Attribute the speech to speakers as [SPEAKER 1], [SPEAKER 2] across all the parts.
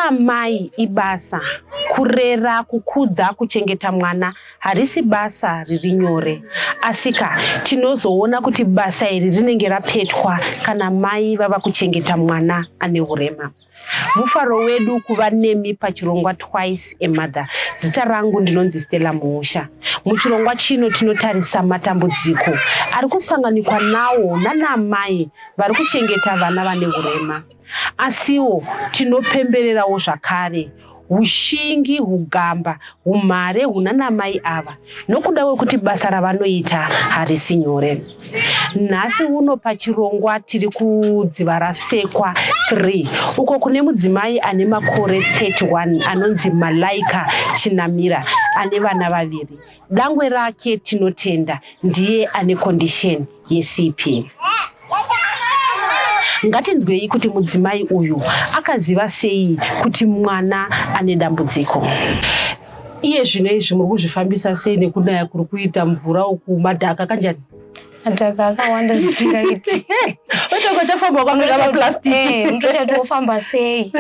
[SPEAKER 1] Kuva amai ibasa. Kurera, kukudza, kuchengeta mwana harisi basa riri nyore. Asika tinozoona kuti basa iri rinenge rapetwa kana mai vava kuchengeta mwana ane urema. Mufaro wedu kuva nemi pachirongwa Twice a Mother. Zita rangu ndinonzi Stella Muusha. Muchirongwa chino tinotarisa matambudziko ari kusanganikwa nawo nanaamai vari kuchengeta vana vane urema. Asiwo tinopembererawo zvakare hushingi, hugamba, humhare hunanamai ava nokuda kwekuti basa ravanoita harisi nyore. Nhasi uno pachirongwa tiri kuDzivarasekwa 3 uko kune mudzimai ane makore 31 anonzi Malaika Chinamira ane vana vaviri. Dangwe rake Tinotenda ndiye ane condition yeCP. Ngatinzwei kuti mudzimai uyu akaziva sei kuti mwana ane dambudziko. Iye zvino izvi muri kuzvifambisa sei nekunaya kuri kuita mvura uku madhaka kanjani?
[SPEAKER 2] Madhaka akawanda zvisingaiti.
[SPEAKER 1] Otonga uchafamba wakapfeka maplastic.
[SPEAKER 2] Eh, unotochati wofamba sei?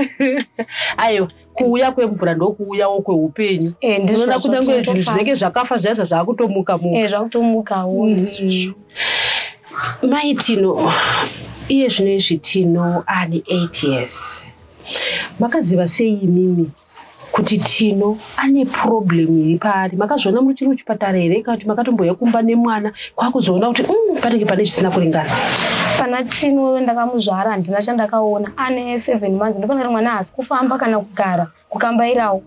[SPEAKER 1] Aiwa, kuuya kwemvura ndokuuyawo kweupenyu.
[SPEAKER 2] Eh, ndizvo
[SPEAKER 1] Unoona kunyange zvinhu
[SPEAKER 2] tinotofamba.
[SPEAKER 1] zvinenge zvakafa zviya zvazvakutomuka muka.
[SPEAKER 2] Eh, zvakutomukawo ndizvozvo.
[SPEAKER 1] Mai Tino, iye zvino izvi Tino ane 8 years. Makaziva sei imimi kuti Tino ane problem iri paari? Makazviona muchiri kuchipatara here kana kuti makatombouya kumba nemwana kwakuzoona kuti panenge pane zvisina kuringana?
[SPEAKER 2] Pana Tino ndakamuzvara handina chandakaona. Ane 7 months ndofanira mwana haasi kufamba kana kugara kukambairawo.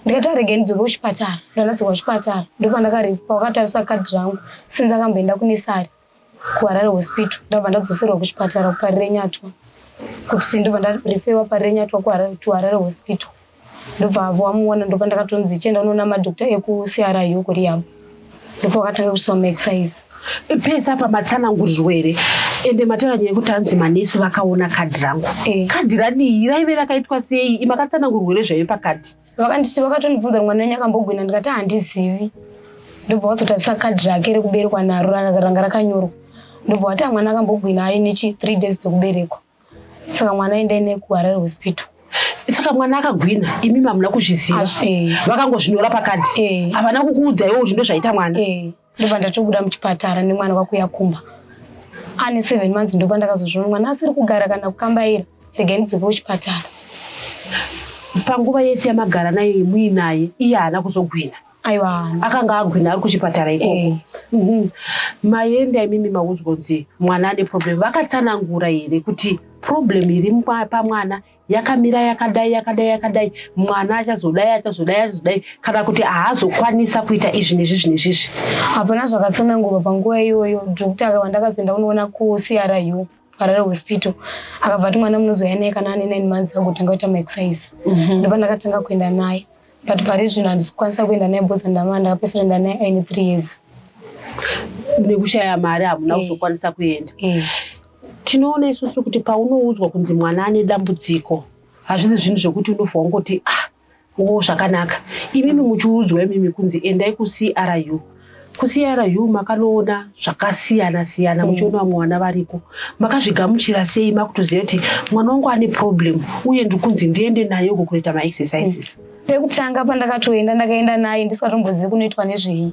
[SPEAKER 2] Ndikati arege ndidzoke kuchipatara. Ndandadzoka kuchipatara ndopandakaripa vakatarisa kadhi rangu since akamboenda kunesari kuHarare Hospital ndabva ndadzoserwa kuchipatara kuParirenyatwa kuti ndobva ndarifewa Parirenyatwa to Harare Hospital ndobva vamuona ndopa ndakatonzi chienda unoona madhokta ekuCRU kurehab ndopa vakatanga kuiswa maexercise.
[SPEAKER 1] Pese apa matsanangurirwa here ende mataura nyaya yekuti hanzi manesi vakaona kadhi rangu. Kadhi radii raive rakaitwa sei makatsanangurwa here zvaive pakadhi?
[SPEAKER 2] Vakanditi vakatondibvunza mwana wenyu akambogwina ndikati handizivi. Ndobva vazotarisa kadhi rake rekuberekwa naro ranga rakanyorwa. Ndobva vati mwana akambogwina aine chi 3 days dzekuberekwa. Saka mwana aenda naye kuHarare Hospital.
[SPEAKER 1] Saka mwana akagwina imi mamuna kuzviziva. Vakangozvinyora pakadhi. Havana kukuudza iwe kuti ndozvaita mwana.
[SPEAKER 2] Ndobva ndatobuda muchipatara nemwana kwakuya kumba. Ane 7 months ndopa ndakazozviona mwana asiri kugara kana kukambaira. Regai ndidzoke kuchipatara.
[SPEAKER 1] Panguva yese yamagara naye muinaye iye haana kuzogwina.
[SPEAKER 2] Aiwa haana.
[SPEAKER 1] Akanga agwina ari kuchipatara ikoko. Maenda imimi maudzwa kunzi mwana ane problem. Vakatsanangura here kuti problem iri pamwana yakamira yakadai yakadai yakadai mwana achazodai achazodai achazodai kana kuti haazokwanisa kuita izvi nezvizvi nezvizvi?
[SPEAKER 2] Hapana zvakatsanangurwa panguva iyoyo. Doctor wandakazoenda kunoona kuCRU Harare Hospital akabva ati mwana munozouya naye kana ane 9 months agotanga kuita maexercise. Ndopa ndakatanga kuenda naye. But pari zvino handisi kukwanisa kuenda naye because ndakapedzisira enda naye aine 3 years.
[SPEAKER 1] Nekushaya mari hamuna kuzokwanisa kuenda. Tinoona isusu kuti paunoudzwa kunzi mwana ane dambudziko hazvisi zvinhu zvekuti unobva wangoti ah wo zvakanaka. Imimi muchiudzwa imimi kunzi endai kuCRU. KuCRU makanoona zvakasiyana siyana muchiona vamwe vana variko. Makazvigamuchira sei makutoziva kuti mwana wangu ane problem uye ndiri kunzi ndiende naye uko kunoita maexercises?
[SPEAKER 2] Pekutanga pandakatoenda ndakaenda naye ndisikatombozivi kunoitwa nezvei.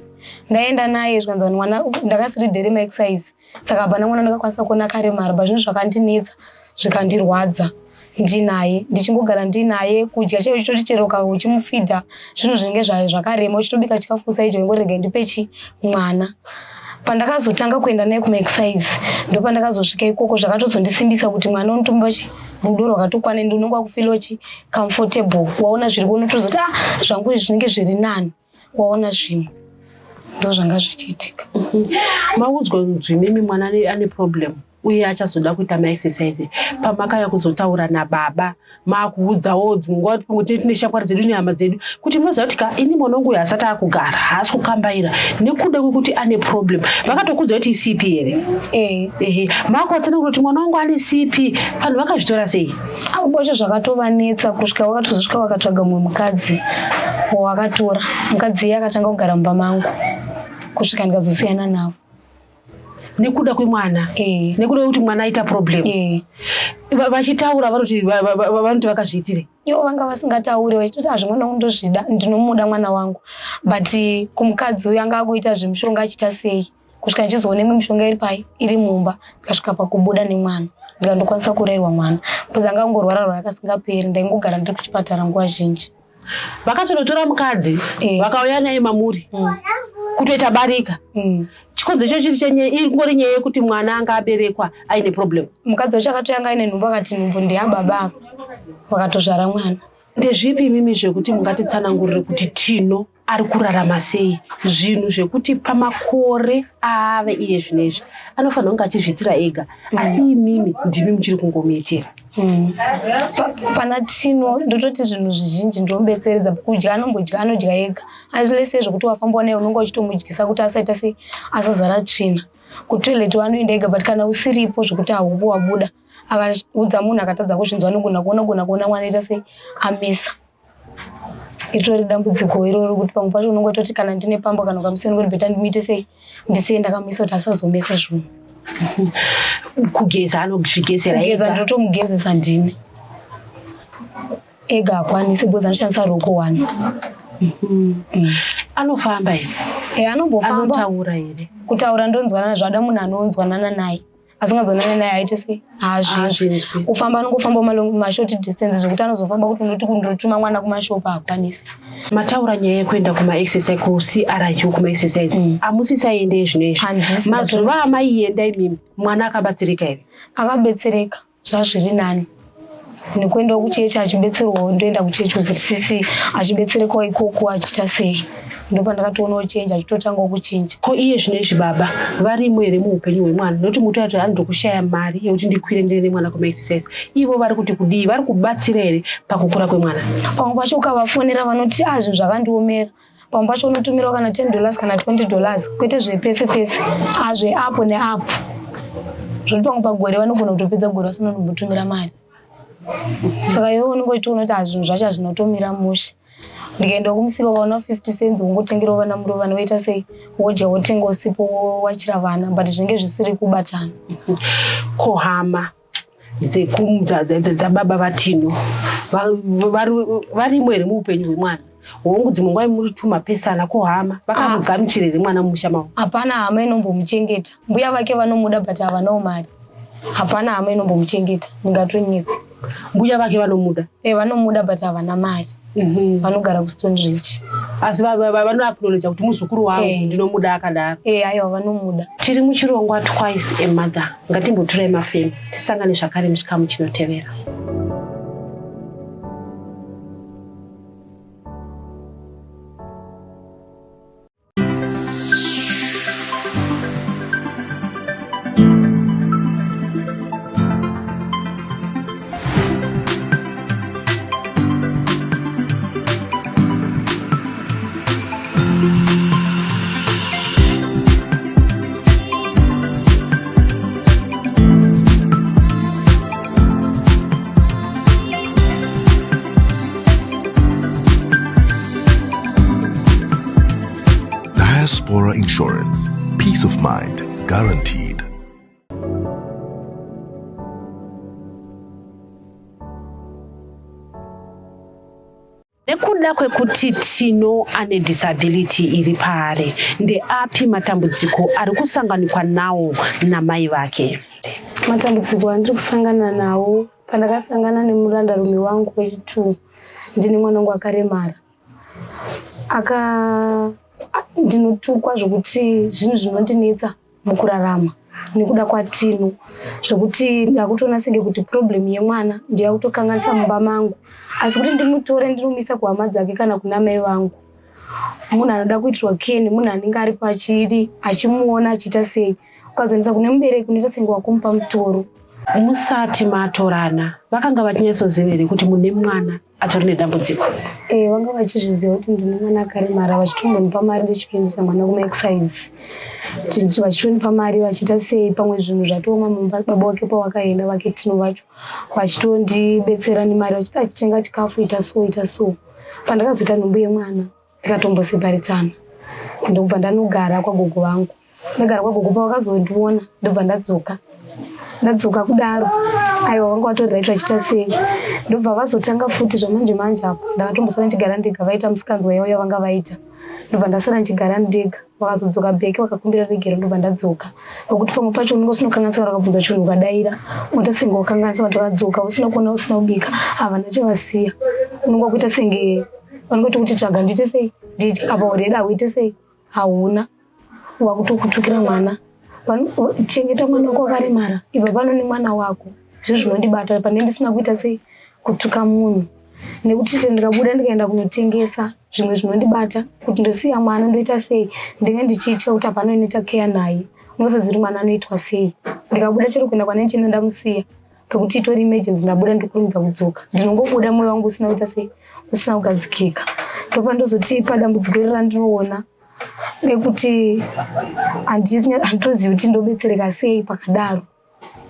[SPEAKER 2] Ndaenda naye zvikanzi mwana ndakasiridhere maexercise saka hapana mwana ndakakwanisa kuona akaremara but zvinhu zvakandinetsa zvikandirwadza ndinaye ndichingogara ndinaye kudya chaicho chitoti chero uchimufidha zvinhu zvinenge zvakarema uchitobika chikafu usaicho ingorega ndipe chi mwana. Pandakazotanga kuenda naye kumaexercise ndopandakazosvika ikoko zvakatozondisimbisa kuti mwana unotomupa chi rudo rwakatokwana ende unenge wakufila chi comfortable waona zviri unotozoti ah zvangu izvi zvinenge zviri nani waona zvimwe ndozvanga zvichiitika.
[SPEAKER 1] Maudzwa kunzi imimi mwana ane problem uye achazoda kuita maexercise pamakaya kuzotaura nababa makuudzawo dzimwe nguva pamwe tine shamwari dzedu nehama dzedu kuti munoziva kuti ka ini mwana wangu uyu haasati akugara haasi kukambaira nekuda kwekuti ane problem vakatokuudza kuti iCP here? Ehe makuvatsanangura kuti mwana wangu ane CP vanhu vakazvitora sei?
[SPEAKER 2] Bosho zvakatovanetsa kusvika vakatozosvika vakatsvaga mumwe mukadzi wavakatora. Mukadzi iye akatanga kugara mumba mangu kusvika ndikazosiyana navo.
[SPEAKER 1] Nekuda kwemwana? Nekuda kwekuti mwana aita problem? Vachitaura vanoti vanoti vakazviitire?
[SPEAKER 2] Ivo vanga vasingataure vachitoti hazvo mwana wangu ndozvida ndinomuda mwana wangu but kumukadzi uyu anga akuita zvemushonga achiita sei kusvika ndichizoona imwe mishonga iri pai iri mumba ndikasvika pakubuda nemwana ndikandokwanisa kurairwa mwana because anga angorwara rwara kasingaperi ndaingogara ndiri kuchipatara nguva zhinji.
[SPEAKER 1] Vakatonotora mukadzi eh. Vakauya naye mamuri kutoita barika. Chikonzo icho chiri chenye ingori nyaya yekuti mwana anga aberekwa aine problem.
[SPEAKER 2] Mukadzi wacho akatouya anga aine nhumbu akati nhumbu ndeyababa ava vakatozvara mwana.
[SPEAKER 1] Ndezvipi imimi zvekuti mungatitsanangurire kuti Tino ari kurarama sei? Zvinhu zvekuti pamakore aave iye zvinezvi anofanira kunge achizviitira ega asi imimi ndimi muchiri kungomuitira.
[SPEAKER 2] Pana Tino ndototi zvinhu zvizhinji ndomubetseredza kudya anombodya anodya ega asi lese zvekuti wafamba naye unonge uchitomudyisa kuti asaita sei asazara tsvina. Kutoilet vanoenda ega but kana usiripo zvekuti haupo wabuda akaudza munhu akatadza kuzvinzwa anogona kuona gona kuona mwana aita sei amisa. Itori dambudziko iroro kuti pamwe pacho unonge utoti kana ndine pamba kana ukamusiya unongoti better ndimuite sei ndisiye ndakamuisa kuti asazomesa zvinhu.
[SPEAKER 1] Kugeza anozvigezera
[SPEAKER 2] ega? Kugeza ndotomugezesa ndini ega hakwanisi because anoshandisa ruoko one.
[SPEAKER 1] Anofamba here?
[SPEAKER 2] Eh, anombofamba.
[SPEAKER 1] Anotaura here?
[SPEAKER 2] Kutaura ndonzwanana zvada munhu anonzwanana naye. Asinganzwanani naye aite sei haazvinzwi. Kufamba anongofamba mashort distance zvekuti anozofamba kuti unoti kundotuma mwana kumashopu haakwanisi.
[SPEAKER 1] Mataura nyaya yekuenda kumaexercise kuCRU kumaexercise hamusisaende zvino izvi. Mazuva amaienda imimi mwana akabatsirika here?
[SPEAKER 2] Akabetsereka zvazviri nani nekuendawo kuchechi achibetserwawo ndoenda kuchechi kuZCC achibetserekawo ikoko achiita sei ndopandakatoonawo change achitotangawo kuchinja.
[SPEAKER 1] Ko iye zvino izvi baba varimo here muupenyu hwemwana nokuti muti ati hanzi ndokushaya mari yekuti ndikwire ndiende nemwana kumaexercise ivo vari kuti kudii vari kubatsira here pakukura kwemwana?
[SPEAKER 2] Pamwe pacho ukavafonera vanoti ah zvinhu zvakandiomera pamwe pacho unotumirwa kana 10 dollars kana 20 dollars kwete zvepese pese azveapo neapo zvoti pamwe pagore vanogona kutopedza gore vasina kutombotumira mari saka iwe unenge uchitoona kuti zvinhu zvacho hazvinotomira mushe. Ndikaenda kumusika ukaona 50 cents wongotengerawo vana muriwo vana voita sei wodya wotenga usipo wowachira vana but zvinenge zvisiri kubatana.
[SPEAKER 1] Ko hama dzababa vaTino varimo here muupenyu hwemwana? Hongu dzimwe nguva muri tumapesana ko hama vakamugamuchira here mwana mumusha mavo?
[SPEAKER 2] Hapana hama inombomuchengeta. Mbuya vake vanomuda but havanawo mari. Hapana hama inombomuchengeta ndingatonyepa.
[SPEAKER 1] Mbuya vake vanomuda?
[SPEAKER 2] Eh, vanomuda but havana mari. Vanogara kuStone Ridge.
[SPEAKER 1] Asi vanoacknowledge kuti muzukuru wangu ndinomuda akadaro.
[SPEAKER 2] Eh, aiwa vanomuda.
[SPEAKER 1] Tiri muchirongwa Twice a Mother. Ngatimbotorai mafemo tisangane zvakare muchikamu chinotevera.
[SPEAKER 3] Diaspora Insurance. Peace of mind guaranteed.
[SPEAKER 1] Nekuda kwekuti Tino ane disability iri paari, ndeapi matambudziko ari kusanganikwa nawo namai vake?
[SPEAKER 2] Matambudziko andiri kusangana nawo pandakasangana nemurandarume wangu wechitu ndine mwana wangu akaremara aka ndinotukwa zvekuti zvinhu zvinondinetsa mukurarama nekuda kwaTino zvekuti ndakutoona senge kuti problem yemwana ndiyo yakutokanganisa mumba mangu asi kuti ndimutore ndinomisa kuhama dzake kana kuna mai vangu munhu anoda kuitirwa keni munhu anenge ari pachiri achimuona achiita sei ukazoendesa kune mubereki unoita senge wakumupa mutoro.
[SPEAKER 1] Musati matorana vakanga vachinyatsoziva here kuti mune mwana atori nedambudziko?
[SPEAKER 2] Eh, vanga vachizviziva kuti ndine mwana akaremara vachitombonipa mari ndichitoendesa mwana kumaexercise vachitonipa mari vachiita sei pamwe zvinhu zvatooma mumba baba wake pawakaenda vake Tino vacho vachitondibetsera nemari vachiti achitenga chikafu ita so ita so pandakazoita nhumbu yemwana tikatomboseparitana ndokubva ndanogara kwagogo vangu ndagara kwagogo pavakazondiona ndobva ndadzoka Ndadzoka kudaro, aiwa vanga vatori right vachiita sei. Ndobva vazotanga futi zvamanje manje apo. Ndakatombosara ndichigara ndega vaita musikanzwa yavo yavanga vaita. Ndobva ndasara ndichigara ndega. Vakazodzoka back vakakumbira regero ndobva ndadzoka. Nokuti pamwe pacho unenge usina kukanganisa kana ukabvunza chinhu ukadaira unoita senge wakanganisa vanhu vakadzoka usina kuona usina kubika havana chavasiya. Unenge wakuita senge vanenge vatokuti tsvaga ndiite sei ndiite apa already hauite sei hauna wakutokutukira mwana. Chengeta mwana wako wakaremara ibva pano nemwana wako. Zviro zvinondibata pane ndisina kuita sei kutuka munhu nekuti chero ndikabuda ndikaenda kunotengesa zvimwe zvinondibata kuti ndosiya mwana ndoita sei ndinge ndichitya kuti hapana inoita keya naye unosaziva kuti mwana anoitwa sei ndikabuda chero kuenda kwane ndichienda ndamusiya pekuti itori emergency ndabuda ndokurumidza kudzoka ndinongobuda mwoyo wangu usina kuita sei usina kugadzikika ndopandozoti padambudziko iri randinoona nekuti handitozivi kuti ndobetsereka sei pakadaro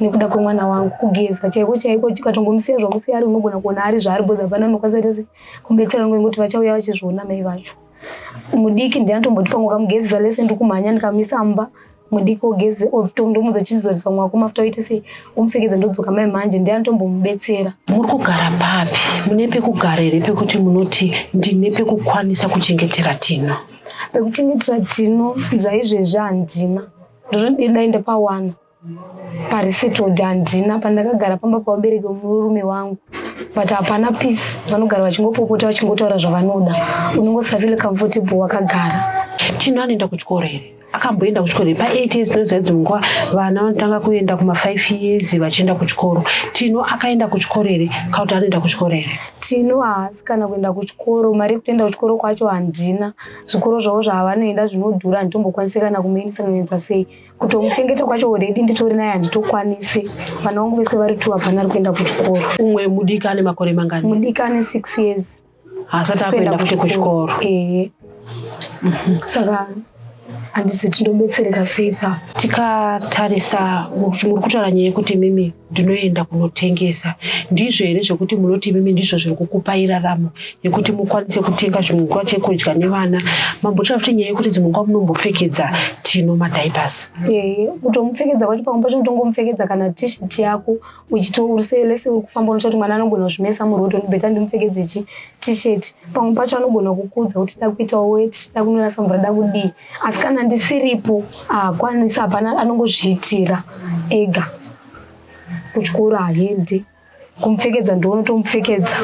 [SPEAKER 2] nekuda kwemwana wangu kugeza chaiko chaiko tikatongomusiya zvamusiya ari unogona kuona ari zvaari bhozi hapana unokwanisa kuita sei kumubetsera ngekuti vachauya vachizviona mai vacho mudiki ndiye anotomboti pamwe ukamugezesa lese ndikumhanya ndikamisa mumba mudiki ogeze ndomudza chizorisa mwako mafuta oite sei omupfekedza ndodzoka mai manje ndiye anotombomubetsera.
[SPEAKER 1] Muri kugara papi? Mune pekugara here pekuti munoti ndine pekukwanisa kuchengetera Tino?
[SPEAKER 2] Pekuchengetera Tino zvaizvezvi handina ndotodii dai ndapawana pari settled handina pandakagara pamba pavabereki vemurume wangu but hapana peace vanogara vachingopopota vachingotaura zvavanoda unenge usafeel comfortable wakagara.
[SPEAKER 1] Tino anoenda kuchikoro here? Akamboenda kuchikoro here? Pa8 years tinoziva dzimwe nguva vana vanotanga kuenda kuma5 years vachienda kuchikoro. Tino akaenda kuchikoro here kana kuti anoenda kuchikoro here?
[SPEAKER 2] Tino haasi kana kuenda kuchikoro mari yekutoenda kuchikoro kwacho handina zvikoro zvavo zvavanoenda zvinodhura handitombokwanise kana kumuendesa kunoita sei kutomuchengeta kwacho already nditori naye handitokwanise vana vangu vese vari two hapana ari kuenda kuchikoro.
[SPEAKER 1] Umwe mudiki ane makore mangani?
[SPEAKER 2] Mudiki ane 6 years.
[SPEAKER 1] Haasati akuenda futi kuchikoro.
[SPEAKER 2] Ehe. Saka handizivi kuti ndobetsereka sei ipapo.
[SPEAKER 1] Tikatarisa muri kutaura nyaya yekuti imimi ndinoenda kunotengesa ndizvo here zvekuti munoti imimi ndizvo zviri kukupai raramo yekuti mukwanise kutenga zvimwe nguva chekudya nevana mambotaura futi nyaya yekuti dzimwe nguva munombopfekedza Tino madiapers.
[SPEAKER 2] Ehe kutomupfekedza kwacho pamwe pacho kutongomupfekedza kana t-shirt yako uchitourselese uri kufamba unoita kuti mwana anogona kuzvimesa muroad better ndimupfekedze chi t-shirt pamwe pacho anogona kukuudza kuti da kuitawo weti da kunorasa mvura da kudii asi kana ndisiripo haakwanisi hapana anongozviitira ega kuchikoro haendi kumupfekedza ndounotomupfekedza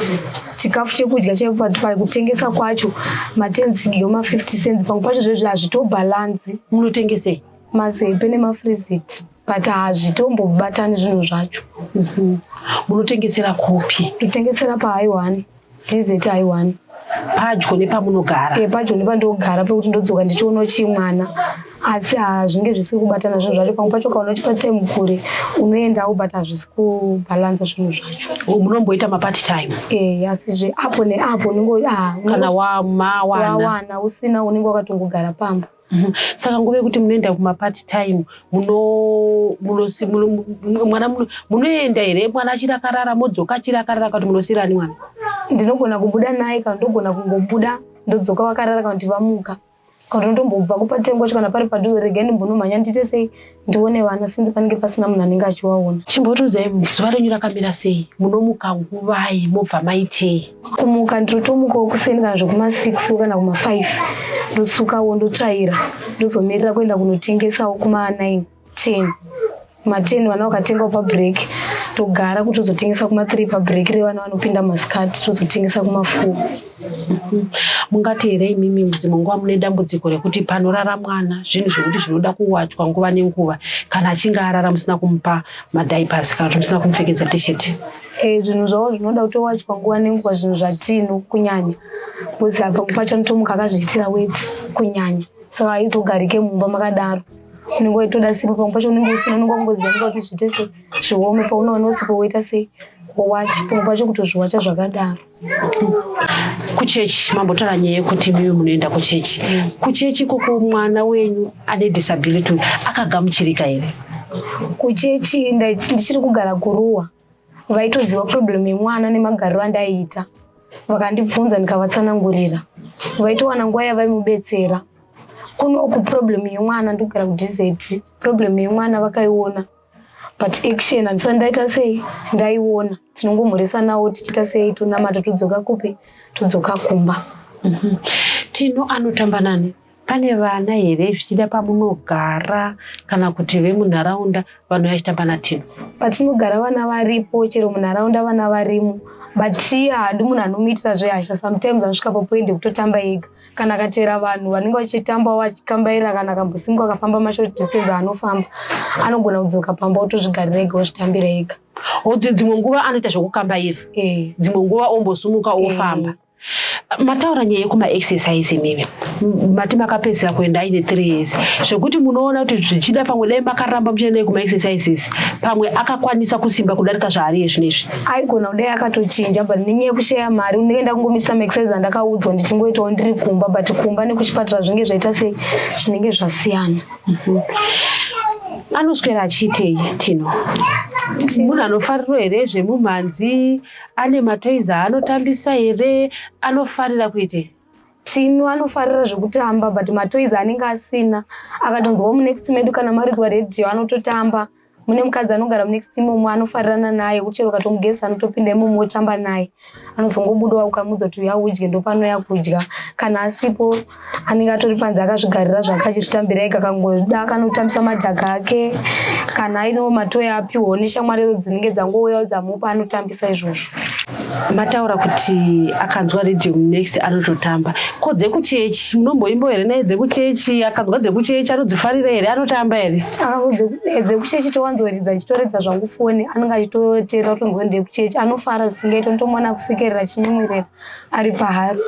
[SPEAKER 2] chikafu chekudya chekutengesa kwacho matenzi ma 50 cents pamwe pacho zvezvi hazvitobhalanzi.
[SPEAKER 1] Munotengesei?
[SPEAKER 2] Mazepe nemafriziti but hazvitombobatani zvinhu zvacho.
[SPEAKER 1] Munotengesera kupi?
[SPEAKER 2] Ndotengesera pa-I1 DZ I1.
[SPEAKER 1] Padyo nepamunogara?
[SPEAKER 2] E, padyo nepandogara pekuti ndodzoka ndichionawo chii mwana asi hazvinge zvisiri kubatana zvinhu zvacho pamwe pacho ukaona uchipa time kure unoendawo but hazvisi kubhalanza zvinhu zvacho.
[SPEAKER 1] Munomboita mapart time?
[SPEAKER 2] E, asi zve apo neapo unenge
[SPEAKER 1] kana mawana
[SPEAKER 2] wawana usina unenge wakatongogara pamba.
[SPEAKER 1] Saka nguva yekuti munoenda kumapart time mwana munoenda here mwana achiri akarara modzoka achiri akarara kana kuti munosiirani mwana?
[SPEAKER 2] Ndinogona kubuda naye kana ndogona kungobuda ndodzoka vakarara kana kuti vamuka kana kuti ndotombobva kupart time kwacho kana pari padhuze regai ndimbonomhanya ndiite sei ndione vana sinzi panenge pasina munhu anenge achivaona.
[SPEAKER 1] Chimbotiudzai zuva renyu rakamira sei munomuka nguvai mobva maitei?
[SPEAKER 2] Kumuka ndinotomukawo kuseni kana zvekuma6 kana kuma5 ndosukawo ndotsvaira ndozomirira kuenda kunotengesawo kuma9 10 kuma10 vana vakatengawo pabreak togara kutozotengesa kuma3 pabreak revana vanopinda masikati tozotengesa kuma4.
[SPEAKER 1] Mungati here imimi dzimwe nguva mune dambudziko rekuti panorara mwana zvinhu zvekuti zvinoda kuwachwa nguva nenguva kana achinge arara musina kumupa madiapers kana kuti musina kumupfekedza t-shirt?
[SPEAKER 2] Zvinhu zvavo zvinoda kutowachwa nguva nenguva zvinhu zvaTino kunyanya because apa pacho anotomuka akazviitira weti kunyanya saka haizogarike mumba makadaro unenge waitoda sipo pamwe pacho unenge usina unenge wakungoziva kuti zviite sei zviome paunowana usipo woita sei wowacha pamwe pacho kutozviwacha zvakadaro.
[SPEAKER 1] Kuchechi mambotaura nyaya yekuti mimi munoenda kuchechi. Kuchechi ikoko mwana wenyu ane disability akagamuchirika here?
[SPEAKER 2] Kuchechi ndichiri kugara kuRuwa vaitoziva problem yemwana nemagariro andaiita vakandibvunza ndikavatsanangurira vaitowana nguva yavaimubetsera. Kunoku problem yemwana ndikugara kuDZ problem yemwana vakaiona. But action handisati ndaita sei ndaiona. Tinongomhoresanawo tichiita sei tonamata todzoka kupi todzoka kumba.
[SPEAKER 1] Tino anotamba nani? Pane vana here zvichida pamunogara kana kuti vemunharaunda vanouya vachitamba naTino?
[SPEAKER 2] Patinogara vana varipo chero munharaunda vana varimo but iye haadi munhu anomuitira zvehasha sometimes anosvika papoint yekutotamba ega kana akateera vanhu vanenge vachitambawo vachikambaira kana akambosimuka akafamba mashort distance aanofamba anogona kudzoka pamba otozvigarira ega ozvitambira ega.
[SPEAKER 1] Dzimwe nguva anoita zvekukambaira dzimwe nguva ombosimuka ofamba. Mataura nyaya yekumaexercise imimi mati makapedzisira kuenda aine 3 years zvekuti munoona kuti zvichida pamwe dai makaramba muchienda naye kumaexercises pamwe akakwanisa kusimba kudarika zvaari iye zvinezvi.
[SPEAKER 2] Aigona kudai akatochinja but nenyaya yekushaya mari ndinenge ndakungomisa maexercise andakaudzwa ndichingoitawo ndiri kumba but kumba nekuchipatara zvinenge zvaita sei zvinenge zvasiyana.
[SPEAKER 1] Anoswera achiitei Tino? Munhu anofarirwa here zvemumhanzi? Ane matoys aanotambisa here? Anofarira kuitei?
[SPEAKER 2] Tino anofarira zvekutamba but matoys anenge asina. Akatonzwa munext medu kana maridzwa radio anototamba. Mune mukadzi anogara munext imomo anofarirana naye kuti chero ukatomugezesa anotopinda imomo otamba naye. Anozongobudawo ukamuudza kuti uya udye ndopanouya kudya. Kana asipo anenge atori panze akazvigarira zvake achizvitambira ega akangoda akanotambisa madhaga ake kana ainewo matoyi apiwawo neshamwari dzinenge dzangouyawo dzamupa anotambisa izvozvo.
[SPEAKER 1] Mataura kuti akanzwa radio next anototamba. Ko dzekuchechi munomboimbawo here naye dzekuchechi? Akanzwa dzekuchechi anodzifarira here? Anotamba here?
[SPEAKER 2] Dzekuchechi towanzoridza ndichitoridza zvangu foni anenge achitoteerera kutonzwa ndeyekuchechi anofara zvisingaiti unotomuona akusekerera achinyemwerera ari paari.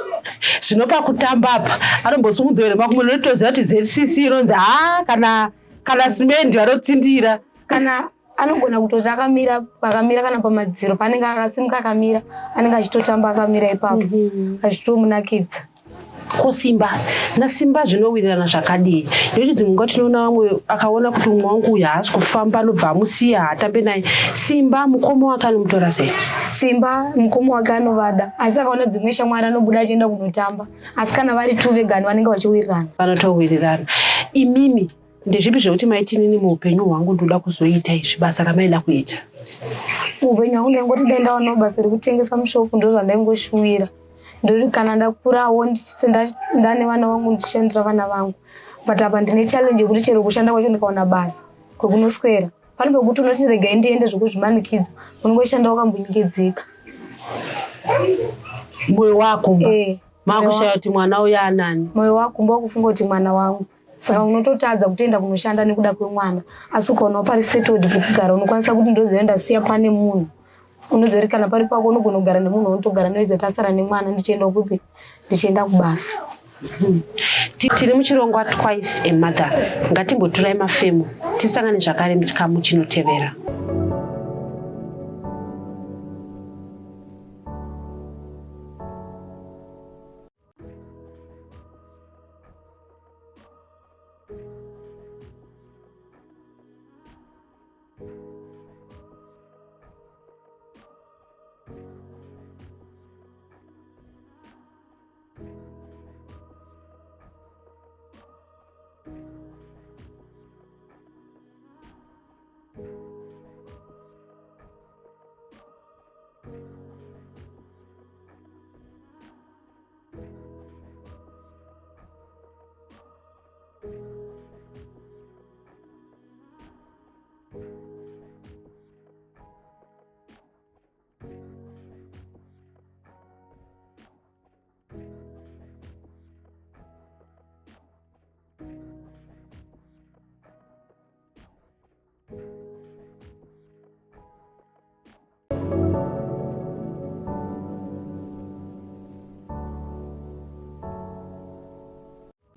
[SPEAKER 1] Zvino pakutamba apa anombosumudzwa here makumbo notoziva kuti ZCC inonzi haa kana kana simendi vanotsindira.
[SPEAKER 2] Kana anogona kutoti akamira akamira kana pamadziro paanenge akasimuka akamira anenge achitotamba akamira ipapo achitomunakidza.
[SPEAKER 1] Ko Simba naSimba zvinowirirana zvakadii? Nekuti dzimwe nguva tinoona vamwe akaona kuti umwe wangu uyu haasi kufamba anobva amusiya haatambe naye. Simba mukoma wake anomutora sei?
[SPEAKER 2] Simba mukoma wake anovada asi akaona dzimwe shamwari anobuda achienda kunotamba asi kana vari two vegani vanenge vachiwirirana.
[SPEAKER 1] Vanotowirirana. Imimi Ndezvipi zvekuti maiti inini muupenyu hwangu ndoda kuzoita izvi basa ramaida kuita?
[SPEAKER 2] Muupenyu hwangu ndaingoti dai ndawanawo basa rekutengesa mushopu ndozvandaingoshuwira. Ndoti kana ndakurawo ndane vana vangu ndichishandira vana vangu. But apa ndine challenge yekuti chero kushanda kwacho ndikawana basa kwekunoswera. Pane pekuti unoti regai ndiende zvekuzvimanikidza unongoshanda wakambunyikidzika.
[SPEAKER 1] Moyo wakumba. Eh. Makushaya kuti mwana uya anani.
[SPEAKER 2] Moyo wakumba wakufunga kuti mwana wangu. Saka unototadza kutoenda kunoshanda nekuda kwemwana asi ukaonawo pari settled pekugara unokwanisa kuti ndoziva ndasiya pane munhu unoziva kuti kana pari pako unogona kugara nemunhu waunotogara naye uchiziva kuti asara nemwana ndichienda kupi ndichienda kubasa.
[SPEAKER 1] Tiri muchirongwa Twice a Mother. Ngatimboturai mafemo tisangane zvakare muchikamu chinotevera.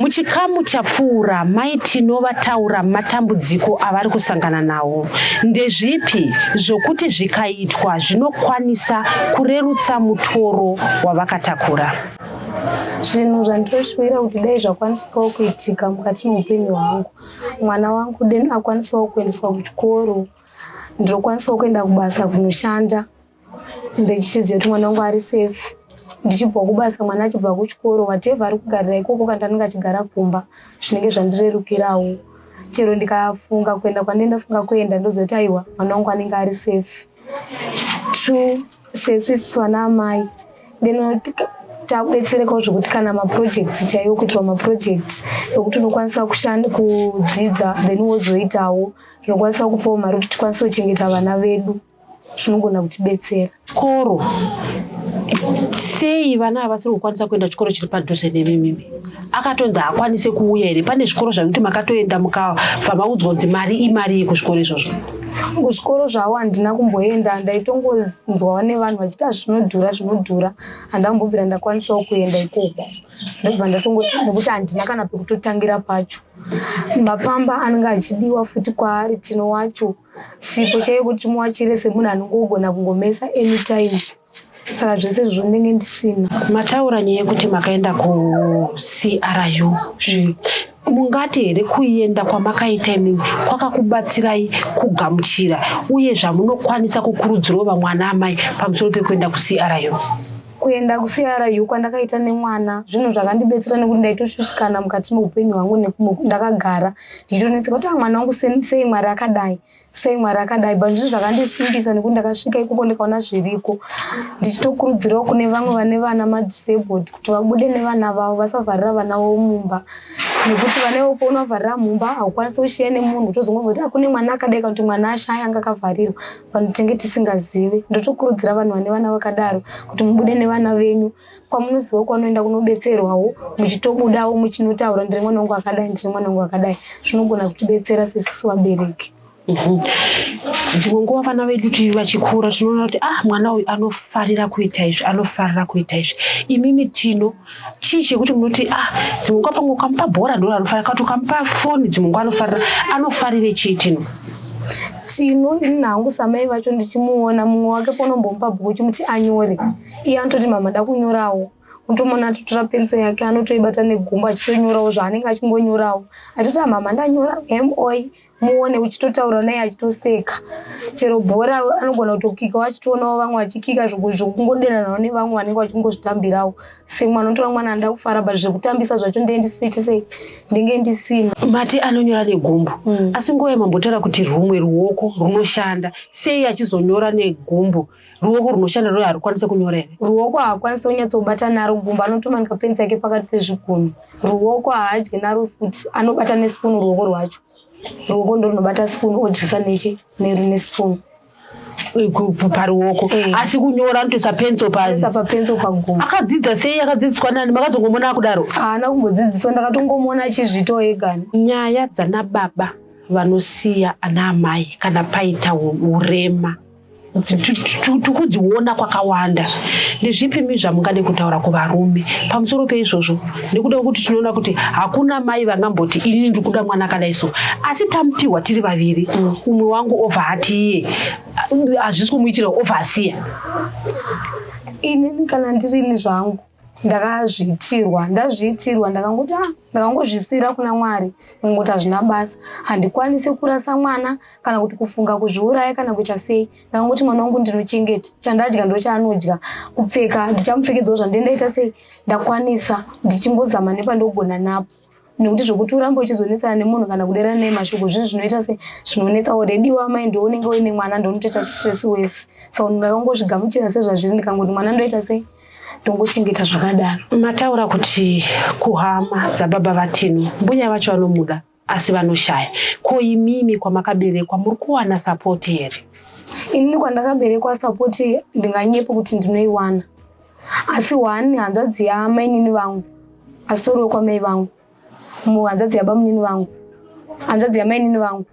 [SPEAKER 1] Muchikamu chapfuura, Mai Tino vataura matambudziko avari kusangana nawo. Ndezvipi zvokuti zvikaitwa zvinokwanisa kurerutsa mutoro wavakatakura?
[SPEAKER 2] Zvinhu zvandinoshuvira kuti dai zvakwanisikawo kuitika mukati meupenyu hwangu. Mwana wangu deno akwanisawo kuendeswa kuchikoro, ndinokwanisawo kuenda kubasa kunoshanda ndichiziva kuti mwana wangu ari safe. Ndichibva kubasa mwana achibva kuchikoro whatever ari kugarira ikoko kana anenge achigara kumba zvinenge zvandirerukirawo. Chero ndikafunga kuenda kwandenge ndafunga kuenda, ndoziva kuti aiwa, mwana wangu anenge ari safe. Two, sesu isusu vana amai then takubetserekawo zvekuti kana maprojects chaiwo, kuitirwa maproject ekuti unokwanisa kudzidza, then wozoitawo zvinokwanisa kupawo mari kuti tikwanise kuchengeta vana vedu, zvinogona kutibetsera.
[SPEAKER 1] Chikoro, sei vana havasiri kukwanisa kuenda chikoro chiri padhuze nemimimi? Akatonzi haakwanise kuuya here? Pane zvikoro zvakuti makatoenda mukabva maudzwa kunzi mari imari yekuzvikoro izvozvo?
[SPEAKER 2] Kuzvikoro zvavo handina kumboenda. Ndaitongonzwawo nevanhu vachiti zvinodhura, zvinodhura. Handambobvira ndakwanisawo kuenda ikoko. Ndobva ndatongoti nekuti handina kana pekutotangira pacho. Mapamba anenge achidiwa futi kwaari Tino wacho, sipo chaiyo kuti muwachire semunhu anongogona kungomesa anytime. Saka zvese izvozvo ndinenge ndisina.
[SPEAKER 1] Mataura nyaya yekuti makaenda kuCRU. Mungati here kuenda kwamakaita imimi kwakakubatsirai kugamuchira, uye zvamunokwanisa kukurudzirawo vamwe ana amai pamusoro pekuenda kuCRU?
[SPEAKER 2] Kuenda kuCRU kwandakaita nemwana zvinhu zvakandibetsera, nekuti ndaitoshushikana mukati meupenyu hwangu. Ndakagara ndichitonetseka kuti, ah, mwana wangu, sei Mwari akadai, sei Mwari akadai? But zvinhu zvakandisimbisa nekuti ndakasvika ikoko ndikaona zviriko. Ndichitokurudzirawo kune vamwe vane vana madisabled kuti vabude nevana vavo, vasavharira vana vavo mumba, nekuti vana ivopo unovharira mumba, haukwanisi kushiya nemunhu, tozongobva kuti kune mwana akadai kana kuti mwana ashaya, anga akavharirwa, vanhu tinge tisingazivi. Ndotokurudzira vanhu vane vana vakadaro kuti mubude nevana venyu kwamunoziva kwanoenda kunobetserwawo, muchitobudawo muchinotaura, "Ndine mwana wangu akadai, ndine mwana wangu akadai." Zvinogona kutibetsera sesisu vabereki.
[SPEAKER 1] Dzimwe nguva vana vedu vachikura tinoona kuti, ah, mwana uyu anofarira kuita izvi, anofarira kuita izvi. Imimi Tino, chii chekuti munoti, ah, dzimwe nguva pamwe ukamupa bhora ndo anofarira, kana kuti ukamupa foni dzimwe nguva anofarira? Anofarire chii Tino?
[SPEAKER 2] Tino, ini hangu samai vacho, ndichimuona mumwe wake paunombomupa bhuku uchimuti anyore, iye anototi, "Mama, da kunyorawo." Unotomuona atotora penso yake, anotoibata negumbo achitonyorawo zvaanenge achingonyorawo, achitoti, "Mama, ndanyora moi, muone." Uchitotaura naye achitoseka. Chero bhora anogona kutokikawo achitoonawo vamwe vachikika, zvokungodenhanawo nevamwe vanenge vachingozvitambirawo. Semwana unotora mwana anoda kufara, but zvekutambisa zvacho ndenge ndenge ndisina.
[SPEAKER 1] Mati anonyora negumbo. Asi nguva yamambotaura kuti rumwe ruoko runoshanda, sei achizonyora negumbo? Ruoko runoshanda rwo harukwanisi kunyora here?
[SPEAKER 2] Ruoko haakwanisi kunyatsobata naro gumbo, anotomanika penzi yake pakati pezvigunwe. Ruoko haadyi naro futi, anobata nesipunu ruoko rwacho. Ruoko ndo runobata sipunu, odyisa nechi nesipunu.
[SPEAKER 1] Paruoko? Asi kunyora anotoisa penso?
[SPEAKER 2] Isa papenso pagumbo.
[SPEAKER 1] Akadzidza sei? Akadzidziswa nani? Makazongomona akudaro?
[SPEAKER 2] Haana kumbodzidziswa, ndakatongomuona achizviitawo ega.
[SPEAKER 1] Nyaya dzana baba vanosiya ana amai kana paita urema tikudziona kwakawanda. Ndezvipi mi zvamungade kutaura kuvarume pamusoro peizvozvo, nekuda kwekuti tinoona kuti hakuna mai vangamboti, "Inini ndiri kuda mwana akadai so," asi tamupiwa tiri vaviri, umwe wangu obva ati iye hazvisi kumuitira, obva asiya?
[SPEAKER 2] Inini kana ndirini zvangu, ndakazviitirwa, ndazviitirwa, ndakangoti, ah, ndakangozvisiyira kuna Mwari, ngoti hazvina basa, handikwanisi kurasa mwana kana kuti kufunga kuzviuraya kana kuita sei. Ndakangoti mwana wangu ndinochengeta, chandadya ndochaanodya, kupfeka ndichamupfekedzawo zvandindaita sei ndakwanisa, ndichingozama nepandogona napo, nekuti zvokuti urambe uchizonetsana nemunhu kana kuderana naye mashoko, zvinhu zvinoita se zvinonetsa. Already wamai ndo unenge uine mwana, ndounotoita stress wese. Saka ndakangozvigamuchira sezvazviri, ndikangoti mwana ndoita sei, ndongochengeta zvakadaro.
[SPEAKER 1] Mataura kuti kuhama dzababa vaTino, mbuya vacho vanomuda asi vanoshaya. Ko imimi kwamakaberekwa muri kuwana support here?
[SPEAKER 2] Inini kwandakaberekwa support ndinganyepo kuti ndinoiwana, asi one hanzvadzi yamainini vangu, asitoriwo kwamai vangu, muhanzvadzi yabamunini vangu, hanzvadzi yamainini vangu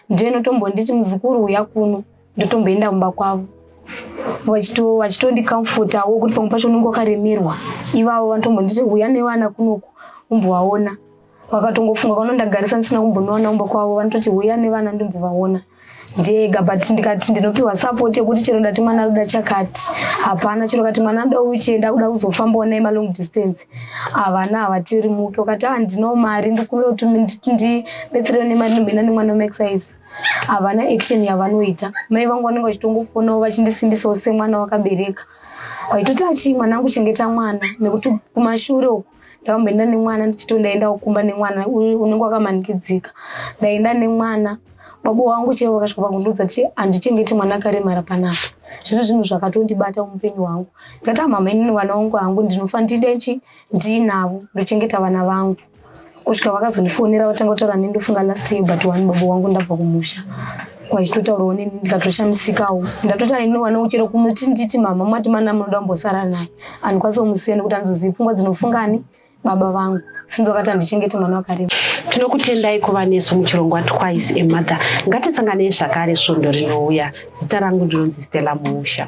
[SPEAKER 2] ndiyo inotombonditi, "Muzukuru, uya kuno." Ndotomboenda kumba kwavo, vachitondicomfortawo kuti pamwe pacho unenge wakaremerwa. Ivavo vanotombonditi, "Uya nevana kunoku umbovaona." Vakatongofunga kwanondagarisa ndisina kumbonoona kumba kwavo, vanototi, "Uya nevana ndimbovaona." Ndega, but ndikati ndinopiwa support yekuti chero ndati mwana anoda chakati, hapana. Chero kati mwana anoda uchienda kuda kuzofambawo naye malong distance, havana, havatirimuke. Ukati, "Ah, ndinawo mari, ndikumbira kuti ndibetserewo nemari ndimboenda nemwana wemaexercise," havana action yavanoita. Mai vangu vanenge vachitongofonawo vachindisimbisawo semwana wakabereka, vaitoti, "Achii mwanangu, chengeta mwana," nekuti kumashure uku. Ndakamboenda nemwana ndichito ndaenda kumba nemwana unenge wakamanikidzika. Ndaenda nemwana baba wangu chaivo vakasvika pakundiudza kuti handichengeti mwana akaremara panapa. Zviri zvinhu zvakatondibata muupenyu hwangu. Ndikati ah mama inini vana vangu hangu ndinofa ndinechi ndiinavo ndochengeta vana vangu. Kusvika vakazondifonera vatanga kutaura neni ndofunga last year but one baba wangu ndabva kumusha vachitotaurawo neni ndikatoshamisikawo. Ndatoti ini mwana chero kumuti nditi mama mati mana munoda kumbosara naye handikwanisi kumusiya nekuti handizozivi pfungwa dzinofungani baba vangu sinzi vakati handichengeti mwana wakarema.
[SPEAKER 1] Tinokutendai kuva nesu muchirongwa Twice a Mother. Ngatisanganei zvakare svondo rinouya. Zita rangu ndinonzi Stella Muusha.